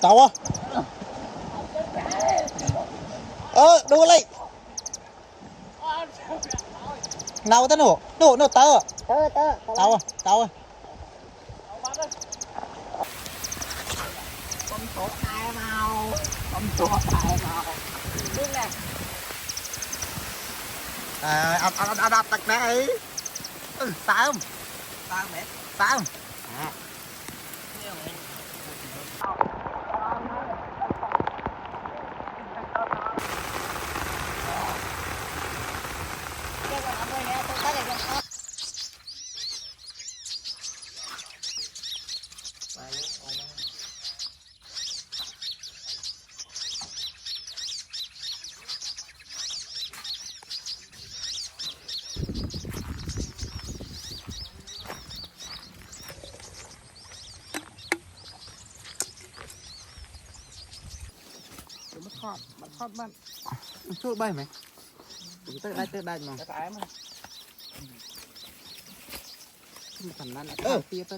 តោះអឺដួលអីនៅទៅនោះនោះនោះតើ តើតើ តោតោ អំត្រកតែមកនេះណែ អើអត់អត់អត់អត់ទឹកដែរអីអឺសើម តើមែន សើម គេគាត់អត់មួយនេះទៅតែគេអត់ មកថតមកថតបានជួយបីមែនទៅដាច់ទៅដាច់មក តែផ្អែម សំណាន់អត់ទៀតទៅ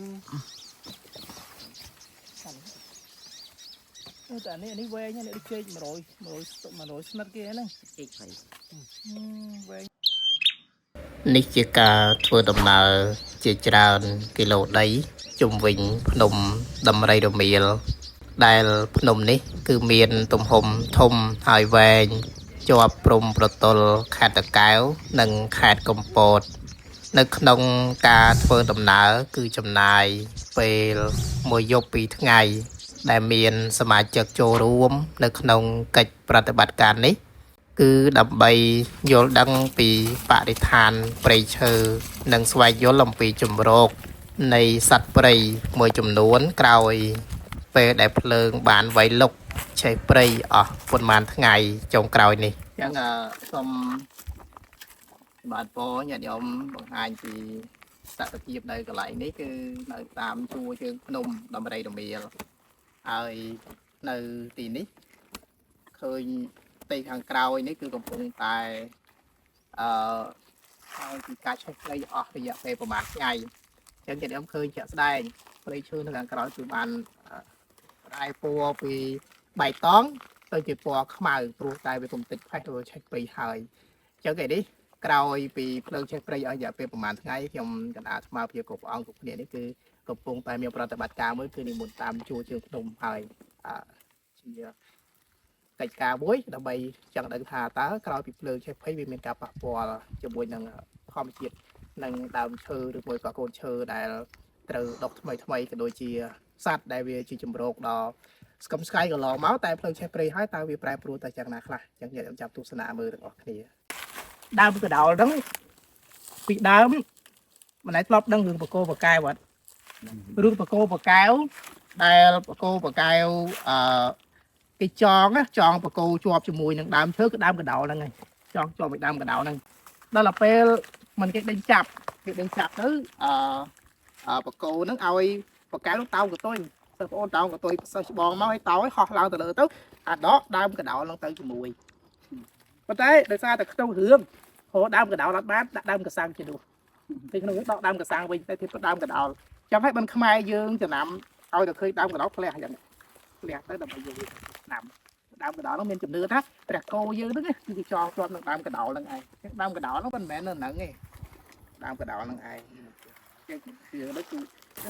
តែនេះនេះវែងនេះដូចចេក100 100 100ស្និតគេហ្នឹង ចេកហើយ វែង នេះជាការធ្វើដំណើរជាច្រើនគីឡូដីជុំវិញភ្នំដំរីរមៀលដែលភ្នំនេះគឺមានទំហំធំហើយវែងជាប់ព្រំប្រទល់ខេត្តតាកែវនិងខេត្តកំពត នៅក្នុងការធ្វើដំណើរគឺចំណាយពេលមួយយប់ពីរថ្ងៃ ដែលមានសមាជិកចូលរួម នៅក្នុងកិច្ចប្រតិបត្តិការនេះ គឺដើម្បីយល់ដឹងពីបរិស្ថានព្រៃឈើនិងស្វែងយល់អំពីជំរកនៃសត្វព្រៃមួយចំនួនក្រោយ ពេលដែលភ្លើងបានវៃលុកឆេះព្រៃអស់ប៉ុន្មានថ្ងៃចុងក្រោយនេះអញ្ចឹងសូមបាទពរញាតិញោមបង្ហាញពីសត្វភាពនៅកន្លែងនេះគឺនៅតាមជួរជើងភ្នំដំរីរមៀលហើយនៅទីនេះឃើញ ផ្ទៃខាងក្រោយនេះគឺកំពុងតែអឺហើយពីការឆេះព្រៃអស់រយៈពេលប្រហែលថ្ងៃអញ្ចឹងខ្ញុំឃើញជាក់ស្ដែងព្រៃឈើនៅខាងក្រោយគឺបានប្រែពណ៌ពីបៃតងទៅជាពណ៌ខ្មៅព្រោះតែវាកំទេចផេះទៅឆេះព្រៃហើយអញ្ចឹងឯនេះក្រោយពីភ្លើងឆេះព្រៃអស់រយៈពេលប្រហែលថ្ងៃខ្ញុំកណ្ដាលស្មារតីគ្រប់អង្គគ្រប់គ្នានេះគឺកំពុងតែមានប្រតិបត្តិការមួយគឺនិមន្តតាមជួរជើងភ្នំហើយអឺជា កិច្ចការមួយដើម្បីចង់ដឹងថាតើក្រោយពីភ្លើងឆេះភ័យវាមានការប៉ះពាល់ជាមួយនឹងធម្មជាតិនិងដើមឈើឬមួយក៏កូនឈើដែលត្រូវដុះថ្មីថ្មីក៏ដូចជាសត្វដែលវាជាជំរកដ៏ស្កឹមស្កៃកន្លងមកតែភ្លើងឆេះព្រៃហើយតើវាប្រែប្រួលទៅយ៉ាងណាខ្លះអញ្ចឹងយើងចាប់ទស្សនាមើលទាំងអស់គ្នា ដើមកដោលហ្នឹងពីដើមមិនដែលធ្លាប់ដឹងរឿងបកោបកែវអត់រឿងបកោបកែវ ដែលបកោបកែវអឺ គេចងណាចងបកោជាប់ជាមួយនឹងដើមឈើគឺដើមកដោលហ្នឹងឯងចងជាប់vớiដើមកដោលហ្នឹងដល់ទៅពេលមិនគេដេញចាប់ គេដេញចាប់ទៅអឺអឺបកោហ្នឹងឲ្យបកែវហ្នឹងតោងកតុយសិស្សប្អូនតោងកតុយសិស្សច្បងមកឲ្យតោឲ្យហោះឡើងទៅលើទៅអាដកដើមកដោលហ្នឹងទៅជាមួយ ប៉ុន្តែដោយសារតែក្នុងរឿងរកដើមកដោលអត់បានដាក់ដើមកសាំងជានោះតែក្នុងរឿងដកដើមកសាំងវិញតែទៀតដើមកដោលចាំឲ្យមិនខ្មែរយើងចំណាំឲ្យតែឃើញដើមកដោលផ្លះយ៉ាងផ្លះទៅដើម្បីយើងឆ្នាំដើមកដោលហ្នឹងមានជំនឿថាព្រះគោយើងហ្នឹងគឺគេចងជាប់នឹងដើមកដោលហ្នឹងឯងដើមកដោលហ្នឹងមិនមែននៅហ្នឹងទេ ដើមកដោលហ្នឹងឯងចឹងគឺនេះគឺន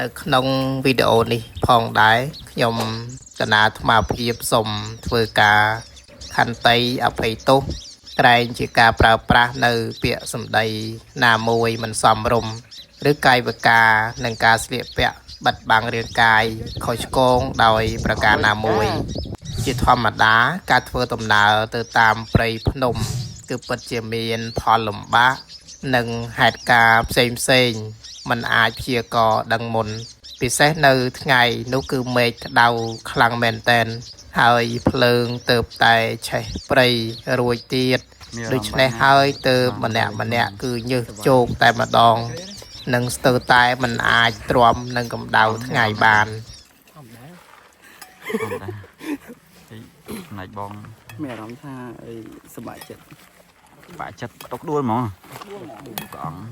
ៅក្នុងវីដេអូនេះផងដែរខ្ញុំកណាអាត្មាភាពសូមធ្វើការខន្តីអភ័យទោសក្រែងជាការប្រើប្រាស់នៅពាក្យសម្ដីណាមួយមិនសមរម្យឬកាយវិការនិងការស្លៀកពាក់បិទបាំងរាងកាយខុសឆ្គងដោយប្រការណាមួយ ជាធម្មតាការធ្វើដំណើរទៅតាមព្រៃភ្នំ គឺពិតជាមានផលលំបាកនិងហេតុការណ៍ផ្សេងផ្សេងៗมันអាចព្យាករណ៍ដឹងមុន ពិសេសនៅថ្ងៃនោះគឺមេឃក្តៅខ្លាំងមែនទែនហើយភ្លើងទៅតែឆេះព្រៃរួចទៀតដូច្នេះហើយទៅម្នាក់ម្នាក់គឺញើសជោគតែម្ដង និងស្ទើរតែមិនអាចទ្រាំនឹងកម្ដៅថ្ងៃបាន ផ្នែកបង មានអារម្មណ៍ថាអីសប្បាយចិត្ត បាក់ចិត្តຕົកដួលហ្មងព្រះអង្គ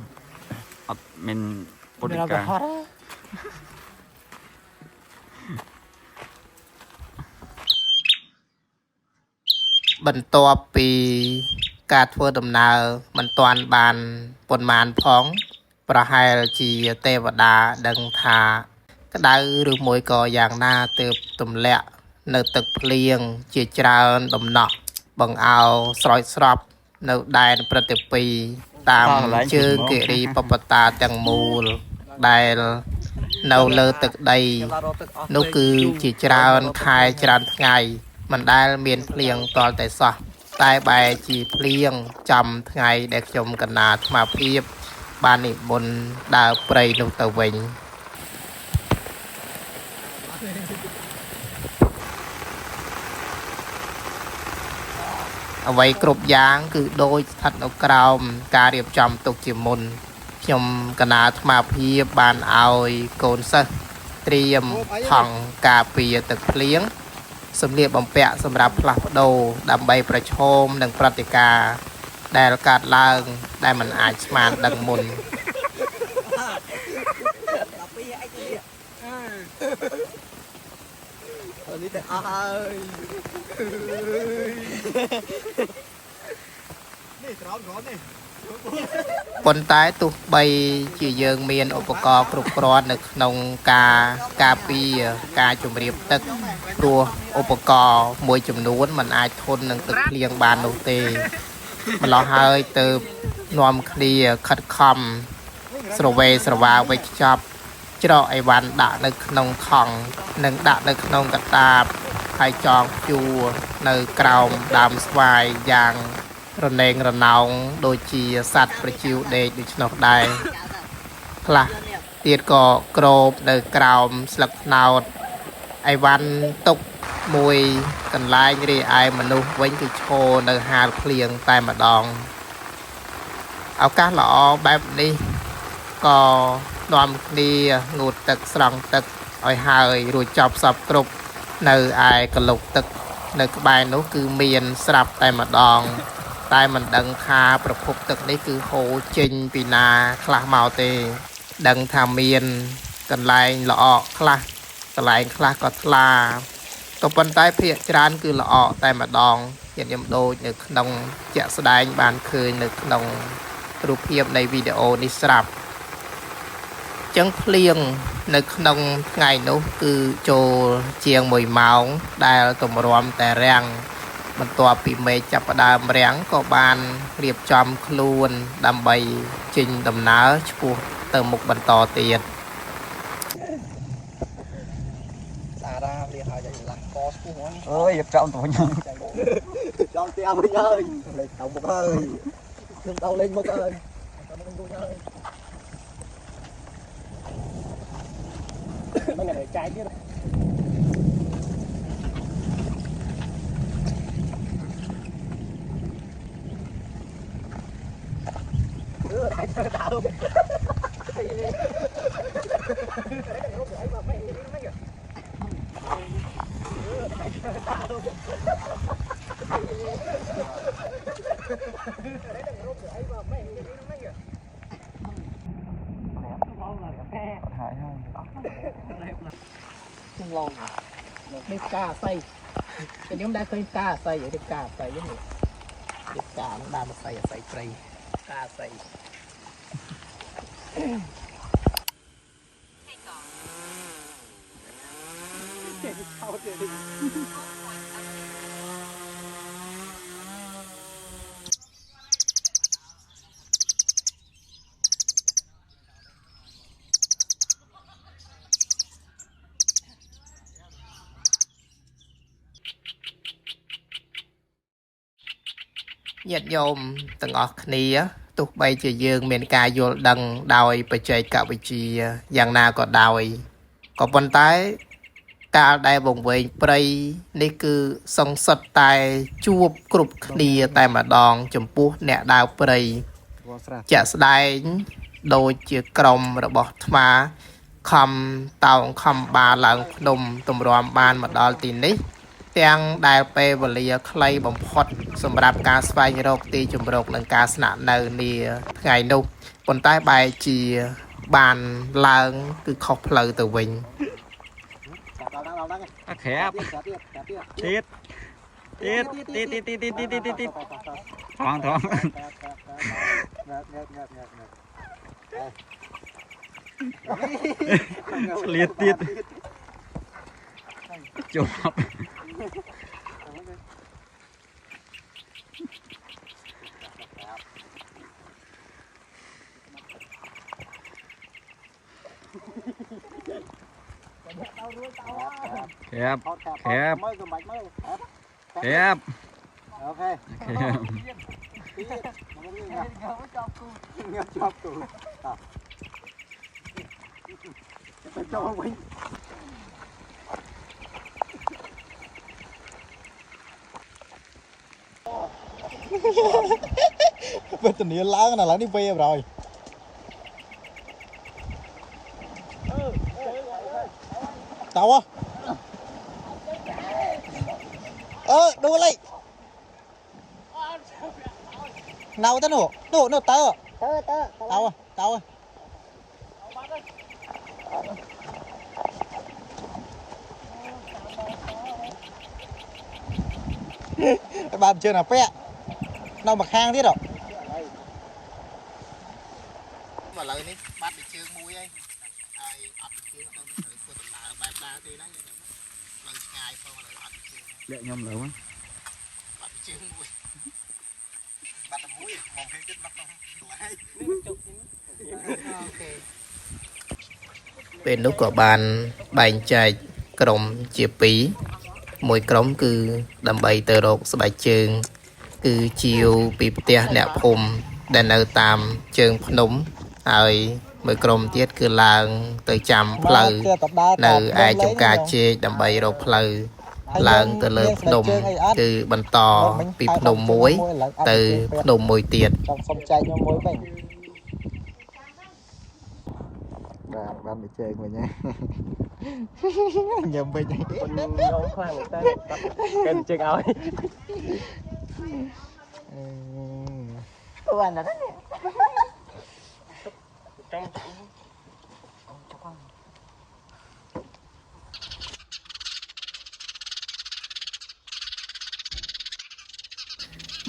អត់មានពុទ្ធិកា ហត់ បន្ទាប់ពីការធ្វើដំណើរមិនទាន់បានប៉ុន្មានផង ប្រហែលជាទេវតាដឹងថាក្តៅឬមួយក៏យ៉ាងណាទើបទម្លាក់នៅទឹកភ្លៀងជាច្រើនដំណក់បង្អោរស្រោចស្រពនៅដែនប្រតិពីតាមជើងគិរីពពតាទាំងមូលដែលនៅលើទឹកដី នោះគឺជាច្រើនខែច្រើនថ្ងៃមិនដែលមានភ្លៀងតល់តែសោះតែបែរជាភ្លៀងចំថ្ងៃដែលខ្ញុំកណាអាត្មាភាព បាននិមន្តដើរព្រៃនោះទៅវិញ អ្វីគ្រប់យ៉ាងគឺដូចស្ថិតនៅក្រោមការរៀបចំទុកជាមុនខ្ញុំកណាអាត្មាភាពបានឲ្យកូនសិស្សត្រៀមថង់ការពារទឹកភ្លៀងសម្លៀកបំពាក់សម្រាប់ផ្លាស់ប្ដូរដើម្បីប្រឈមនឹងព្រឹត្តិការណ៍ដែលកើតឡើងដែលមិនអាចស្មានដឹងមុន 12អីនេះអឺនេះតែអស់ហើយ នេះក្រោមក្រោមនេះ ប៉ុន្តែទោះបីជាយើងមានឧបករណ៍គ្រប់គ្រាន់នៅក្នុងការការពារការជម្រាបទឹកព្រោះឧបករណ៍មួយចំនួនมันអាចធន់នឹងទឹកភ្លៀងបាននោះទេម្ល៉េះហើយទៅនាំគ្នាខិតខំស្រវេស្រវាវេចខ្ចប់ច្រកអីវ៉ាន់ដាក់នៅក្នុងថង់និងដាក់នៅក្នុងកតាបហើយចងព្យួរនៅក្រោមដើមស្វាយយ៉ាង រណេងរណោងដូចជាសត្វប្រជៀវដេកដូច្នោះដែរខ្លះទៀតក៏ក្របនៅក្រោមស្លឹកត្នោតអីវ៉ាន់ទុកមួយកន្លែងរីឯមនុស្សវិញគឺឈរនៅហាលភ្លៀងតែម្ដងឱកាសល្អបែបនេះក៏នាំគ្នាងូតទឹកស្រង់ទឹកឲ្យហើយរួចចប់សពគ្រប់នៅឯកលុកទឹកនៅក្បែរនោះគឺមានស្រាប់តែម្ដង តែមិនដឹងថាប្រភពទឹកនេះគឺហូរចេញពីណាខ្លះមកទេ ដឹងថាមានកន្លែងល្អក់ខ្លះកន្លែងខ្លះក៏ថ្លាក៏ប៉ុន្តែភាគច្រើនគឺល្អក់តែម្ដងញាតិញោមដូចនៅក្នុងជាក់ស្ដែងបានឃើញនៅក្នុងរូបភាពនៃវីដេអូនេះស្រាប់ចឹងភ្លៀងនៅក្នុងថ្ងៃនោះគឺចូលជាង1ម៉ោងដែលទម្រាំតែរាំង បន្ទាប់ពីមេឃចាប់ផ្ដើមរាំងក៏បានរៀបចំខ្លួនដើម្បីចេញដំណើរឆ្ពោះទៅមុខបន្តទៀត ស្អាតណាស់លៀហើយយ៉ាងឡាស់កស្ពុះហ្មង អើយរៀបចំទៅវិញ ចង់ផ្ទះវិញហើយលេខទៅមុខហើយខ្ញុំទៅលេងមុខហើយ មិនតែចាយទៀត ហើយហើយ ឡងនេះផ្កាស័យខ្ញុំដែរឃើញផ្កាស័យនេះផ្កាស័យនេះនេះផ្កានឹងដើមស័យអស័យព្រៃផ្កាស័យចេះឆោតទៀត ញាតិញោមទាំងអស់គ្នាទោះបីជាយើងមានការយល់ដឹងដោយបច្ចេកវិទ្យាយ៉ាងណាក៏ដោយក៏ប៉ុន្តែកាលដែលវង្វេងព្រៃនេះគឺសង្សិតតែជួបគ្រប់គ្នាតែម្ដង ចំពោះអ្នកដើរព្រៃ ស្រា ជាក់ស្ដែងដូចជាក្រុមរបស់អាត្មាខំតោងខំបាឡើងភ្នំទម្រាំបានមកដល់ទីនេះ ទាំងដែលពេលវេលាខ្លីបំផុត សម្រាប់ការស្វែងរកទីជម្រកនិងការស្នាក់នៅនាថ្ងៃនោះ ប៉ុន្តែបែរជាបានឡើងគឺខុសផ្លូវទៅវិញ អាក្រាបទៀតទៀតទៀតទៀតទៀតទៀតទៀតទៀតថងថងឆ្លៀតទៀតជាប់ក្រាបក្រាបក្រាប OK ក្រាប ងាប់ជាប់គូទៅចូលវិញ វេទនាឡើងណាឡើយនេះវេអបរយតៅអឺដួលអីណៅទៅនោះនោះនោះតើតើតើតៅតៅបានជឿណាពាក់នៅមកខាងទៀតហ៎ ឥឡូវនេះបាត់ពីជើងមួយហើយហើយអត់ពីជើងអត់ដឹងត្រូវធ្វើដំណើរបែបណាទេណាផ្លូវឆ្ងាយផងឥឡូវអត់ពីជើង លាក់ខ្ញុំលើហ្នឹង បាត់ពីជើងមួយ បាត់តែមួយមកភេទៀតបាត់ទៅហើយ OK ពេលនោះក៏បានបែងចែកក្រុមជាពីរមួយក្រុមគឺដើម្បីទៅរកស្បែកជើង គឺជាវពីផ្ទះអ្នកភូមិដែលនៅតាមជើងភ្នំហើយមួយក្រុមទៀតគឺឡើងទៅចាំផ្លូវ នៅឯចំការជែកដើម្បីរកផ្លូវឡើងទៅលើភ្នំគឺបន្តពីភ្នំមួយទៅភ្នំមួយទៀត ចង់សុំចែកខ្ញុំមួយវិញបាទបានទៅជើងវិញណាញ៉ាំវិញ ខ្ញុំខ្លាំងមែនតើកិនជើងឲ្យបានណាស់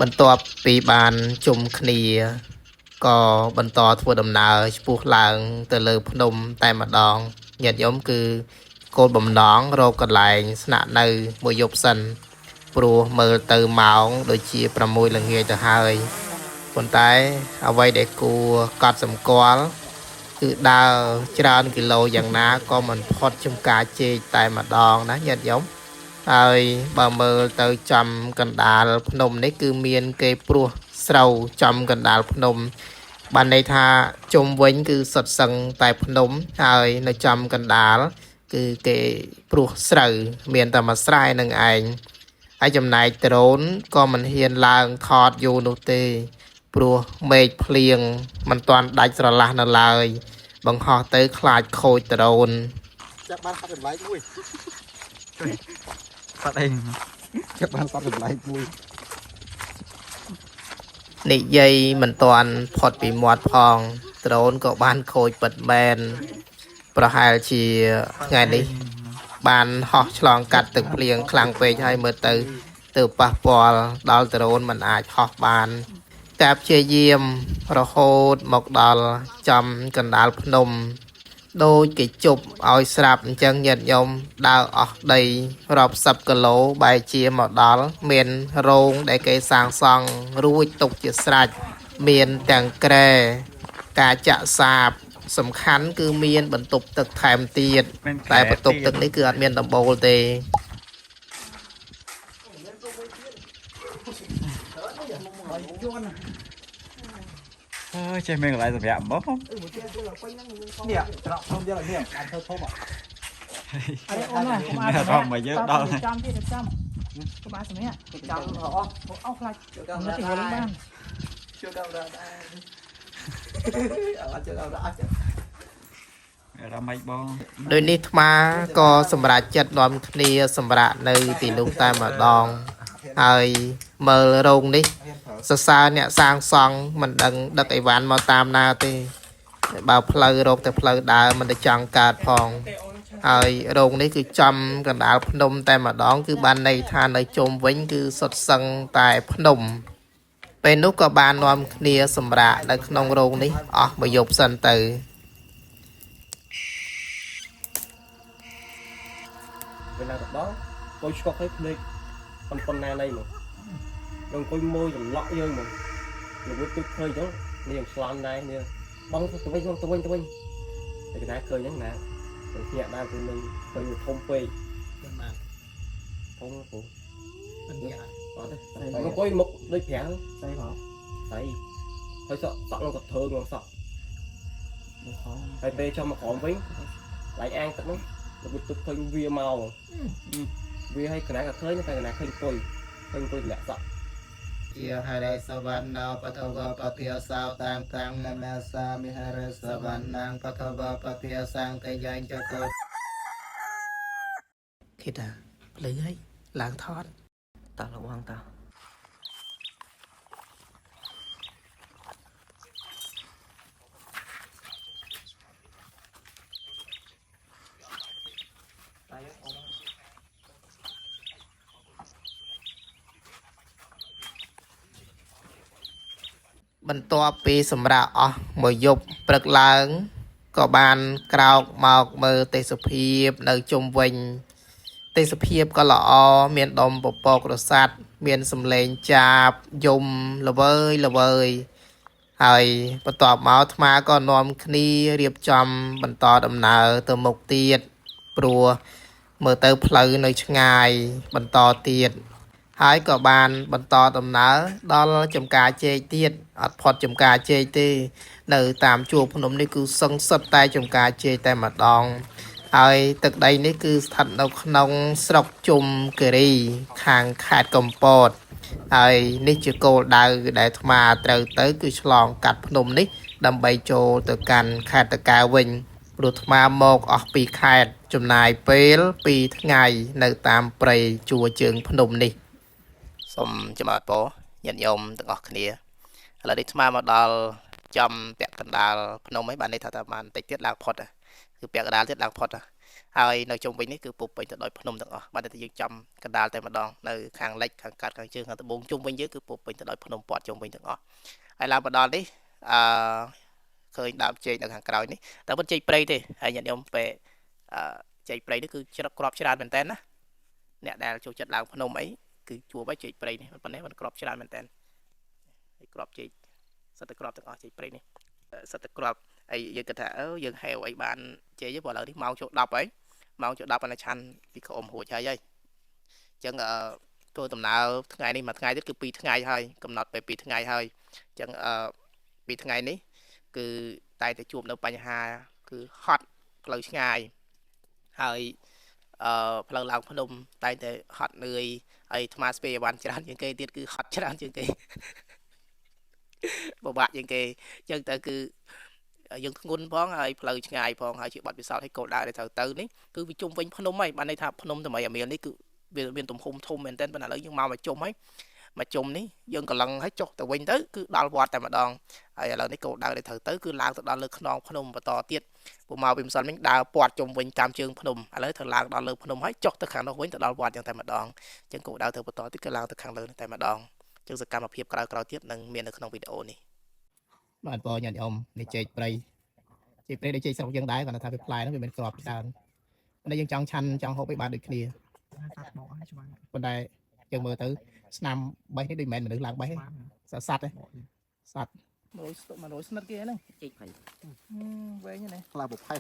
បន្ទាប់ពីបានជុំគ្នាក៏បន្តធ្វើដំណើរឆ្ពោះឡើងទៅលើភ្នំតែម្ដងញាតិញោមគឺគោលបំណងរកកន្លែងស្នាក់នៅមួយយប់សិន ព្រោះមើលទៅម៉ោងដូចជា6ល្ងាចទៅហើយប៉ុន្តែអ្វីដែលគួរកត់សម្គាល់គឺដើរច្រើនគីឡូយ៉ាងណាក៏មិនផុតចំការជែកតែម្ដងណាញាតិញោម ហើយបើមើលទៅចំកណ្ដាលភ្នំនេះគឺមានគេព្រោះស្រូវចំកណ្ដាលភ្នំ បានន័យថាជុំវិញគឺសុទ្ធសឹងតែភ្នំហើយនៅចំកណ្ដាលគឺគេព្រោះស្រូវមានតែមួយស្រែនឹងឯងហើយចំណែកដ្រូនក៏មិនហ៊ានឡើងថតយូរនោះទេ ព្រោះមេឃភ្លៀងមិនទាន់ដាច់ស្រឡះនៅឡើយ បង្ហោះទៅខ្លាចខូចដ្រូន ចាប់បានសត្វចម្លែកមួយ សត្វអី ចាប់បានសត្វចម្លែកមួយ និយាយមិនទាន់ផុតពីមាត់ផង ដ្រូនក៏បានខូចពិតមែនប្រហែលជាថ្ងៃនេះ បានហោះឆ្លងកាត់ទឹកភ្លៀងខ្លាំងពេកហើយមើលទៅទៅប៉ះពាល់ដល់ដ្រូនមិនអាចហោះបានតែព្យាយាមរហូតមកដល់ចំកណ្ដាលភ្នំ ដូចគេជប់ឲ្យស្រាប់អញ្ចឹងញាតិញោមដើរអស់ដីរាប់សិបគីឡូបែរជាមកដល់មានរោងដែលគេសាងសង់រួចទុកជាស្រេចមានទាំងក្រែការចាក់សាប សំខាន់គឺមានបន្ទប់ទឹកថែមទៀត មាន តែបន្ទប់ទឹកនេះគឺអត់មានដំបូលទេ អើយចេះមានកន្លែងសម្រាប់បង នេះត្រកធំយកនេះបានធ្វើធំ អរអូនណាកុំអាច ដល់មកយើងដល់ ចាំទៀតចាំកុំអាចសម្រាប់ ចាំអស់ អស់ខ្លាចមិនទៅលេងបាន ជួយកាមេរ៉ាដែរអត់ជួយកាមេរ៉ាអត់ អារម្មណ៍មិនបង ដោយនេះអាត្មាក៏សម្រេចចិត្តនាំគ្នាសម្រាកនៅទីនោះតែម្ដងហើយមើលរោងនេះ សរសើរអ្នកសាងសង់មិនដឹងដឹកអីវ៉ាន់មកតាមណាទេបើផ្លូវរកតែផ្លូវដើរមិនទៅចង់កើតផង ហើយរោងនេះគឺចំកណ្ដាលភ្នំតែម្ដង គឺបានន័យថានៅជុំវិញគឺសុទ្ធសឹងតែភ្នំ ពេលនោះក៏បាននាំគ្នាសម្រាកនៅក្នុងរោងនេះអស់មួយយប់សិនទៅ ពេលឡើងទៅដល់អង្គុយឆ្កុកឲ្យភ្នែកប៉ុនប៉ុនណាណីមកនឹងអង្គុយមើលចន្លក់យើងមកល្ងួតទឹកឃើញអញ្ចឹងនេះខ្ញុំស្លន់ដែរនេះបងទៅវិញបងទៅវិញទៅវិញតែកណាឃើញហ្នឹងណាទៅភ្ញាក់ដែរព្រោះនឹងឃើញវាធំពេកធំព្រោះអត់ទេអង្គុយមុខដូចប្រាំង ស្អីផង ស្អីហើយសក់សក់នឹងក៏ធ្វើងសក់ហើយពេលចុះមកក្រោមវិញឡៃអាងទឹកហ្នឹងល្ងួតទឹកឃើញវាមកវាឲ្យកណាក៏ឃើញតែកណាឃើញអង្គុយឃើញអង្គុយតម្លាក់សក់ ជាហរិសវណ្ណោបតវបតិយសោតាំងតាំងនមសាមិហរិសវណ្ណងបតវបតិយសង្កយញ្ចកោគិតថាភ្លឺហើយឡើងថត តោះលងតោះ បន្ទាប់ពីសម្រាប់អស់មួយយប់ព្រឹកឡើងក៏បានក្រោកមកមើលទេសភាពនៅជុំវិញ ទេសភាពក៏ល្អមានដុំពពករសាត់មានសំឡេងចាបយំល្វើយល្វើយហើយបន្ទាប់មកអាត្មាក៏នាំគ្នារៀបចំបន្តដំណើរទៅមុខទៀតព្រោះមើលទៅផ្លូវនៅឆ្ងាយបន្តទៀត ហើយក៏បានបន្តដំណើរដល់ចំការជែកទៀតអត់ផុតចំការជែកទេ នៅតាមជួរភ្នំនេះគឺសឹងសិតតែចំការជែកតែម្ដង ហើយទឹកដីនេះគឺស្ថិតនៅក្នុងស្រុកជុំគិរី ខាងខេត្តកំពត ហើយនេះជាគោលដៅដែលអាត្មាត្រូវទៅ គឺឆ្លងកាត់ភ្នំនេះ ដើម្បីចូលទៅកាន់ខេត្តតាកែវវិញព្រោះអាត្មាមកអស់ពីខេត្តចំណាយពេល2ថ្ងៃនៅតាមព្រៃជួរជើងភ្នំនេះ សូមចម្រើនពរញាតិញោមទាំងអស់គ្នាឥឡូវនេះអាត្មាមកដល់ចំពាក់កណ្ដាលភ្នំហើយបានន័យថាថាបានតិចទៀតឡើងផុតហើយគឺពាក់កណ្ដាលទៀតឡើងផុតហើយហើយនៅជុំវិញនេះគឺពុះពេញទៅដោយភ្នំទាំងអស់បានតែយើងចំកណ្ដាលតែម្ដងនៅខាងលិចខាងកាត់ខាងជើងខាងត្បូងជុំវិញយើងគឺពុះពេញទៅដោយភ្នំព័ទ្ធជុំវិញទាំងអស់ហើយឡើងមកដល់នេះអឺឃើញដើមចេកនៅខាងក្រោយនេះតែមិនចេកព្រៃទេហើយញាតិញោមពេលអឺចេកព្រៃនេះគឺច្រកក្របច្រើនមែនតើណាអ្នកដែលចូលចិត្តឡើងភ្នំអី គឺជួបហើយចេកព្រៃនេះប៉ុណ្ណេះมันក្របច្រើនមែនតើហើយក្របចេកសិតតែក្របទាំងអស់ចេកព្រៃនេះសិតតែក្របហើយយើងគិតថាអឺយើងហែវអីបានចេកទេព្រោះឥឡូវនេះម៉ោងចូល10ហើយម៉ោងចូល10អានឆាន់ពីក្អមរួចហើយហើយអញ្ចឹងអឺធ្វើដំណើរថ្ងៃនេះមួយថ្ងៃទៀតគឺ2ថ្ងៃហើយកំណត់ពេល2ថ្ងៃហើយអញ្ចឹងអឺ2ថ្ងៃនេះគឺតែតែជួបនៅបញ្ហាគឺហត់ផ្លូវឆ្ងាយហើយអឺផ្លូវឡើងភ្នំតែតែហត់នឿយ ហើយអាត្មាស្ពេអីវ៉ាន់ច្រើនជាងគេទៀតគឺហត់ច្រើនជាងគេ ពិបាកជាងគេអញ្ចឹងទៅគឺយើងធ្ងន់ផងហើយផ្លូវឆ្ងាយផងហើយជាបទពិសោធន៍ឲ្យគោលដៅដែលត្រូវទៅនេះគឺវាជុំវិញភ្នំហើយបានន័យថាភ្នំតម្រៃអាមៀលនេះគឺវាមានទំហំធំមែនទែនប៉ុន្តែឥឡូវយើងមកមកជុំហើយមកជុំនេះយើងកលឹងហើយចុះទៅវិញទៅគឺដល់វត្តតែម្ដងហើយឥឡូវនេះគោលដៅដែលត្រូវទៅគឺឡើងទៅដល់លើខ្នងភ្នំបន្តទៀតព្រោះមកពីម្សិលមិញដើរពាត់ជុំវិញតាមជើងភ្នំឥឡូវត្រូវឡើងដល់លើភ្នំហើយចុះទៅខាងនោះវិញទៅដល់វត្តយ៉ាងតែម្ដង ចឹងគោលដៅទៅបន្តទៀតគឺឡើងទៅខាងលើនេះតែម្ដងចឹងសកម្មភាពក្រោយៗទៀតនឹងមាននៅក្នុងវីដេអូនេះបាទបងញាតិញោមនេះចេកព្រៃចេកព្រៃដូចចេកស្រុកយើងដែរគាត់ថាវាផ្លែហ្នឹងវាមានក្របច្រើនប៉ុន្តែយើងចង់ឆាន់ចង់ហូបឲ្យបានដូចគ្នាប៉ុន្តែយើងមើលទៅស្នាមបេះនេះដូចមិនមែនមនុស្សឡើងបេះទេសត្វសត្វទេសត្វ100 100ស្និតគេហ្នឹង ចេកព្រៃ វែងហ្នឹង ខ្លាប្រផេះ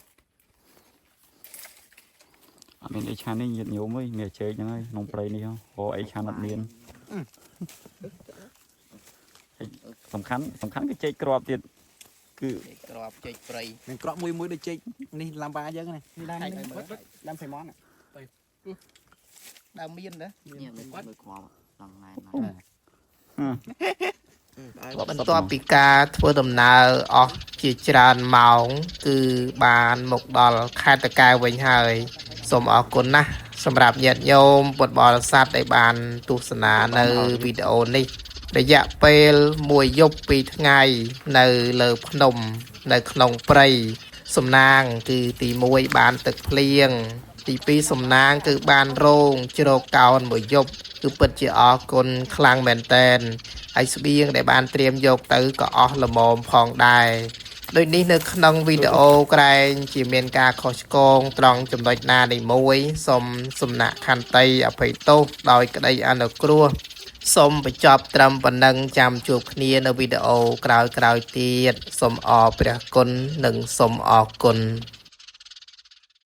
អត់មានអីឆាននេះញាតិញោមអើយមានតែចេកហ្នឹងហើយក្នុងព្រៃនេះហ៎រកអីឆានអត់មានហើយសំខាន់សំខាន់គឺចេកគ្រាប់ទៀតគឺ ចេកក្របចេកព្រៃ មានក្របមួយមួយដូចចេកនេះឡាំវ៉ាយើងនេះ នេះដើមនេះ ដាំសៃម៉ន ដើមមានណា នេះមើលមើលក្របឡងណែន បន្ទាប់ពីការធ្វើដំណើរអស់ជាច្រើនម៉ោង គឺបានមកដល់ខេត្តតាកែវវិញហើយសូមអរគុណណាស់សម្រាប់ញាតិញោមពុទ្ធបរិស័ទដែលបានទស្សនានៅវីដេអូនេះ រយៈពេលមួយយប់ពីរថ្ងៃនៅលើភ្នំនៅក្នុងព្រៃសំណាងគឺទី1បានទឹកភ្លៀង ទី2សំណាងគឺបានរោងជ្រកកោនមួយយប់គឺពិតជាអរគុណខ្លាំងមែនតែនហើយស្បៀងដែលបានត្រៀមយកទៅក៏អស់ល្មមផងដែរដូចនេះនៅក្នុងវីដេអូក្រែងជាមានការខុសឆ្គងត្រង់ចំណុចណានីមួយសូមសំណាក់ខន្តីអភ័យទោសដោយក្តីអនុគ្រោះសូមបញ្ចប់ត្រឹមប៉ុណ្ណឹងចាំជួបគ្នានៅវីដេអូក្រោយៗទៀតសូមអរព្រះគុណនិងសូមអរគុណ។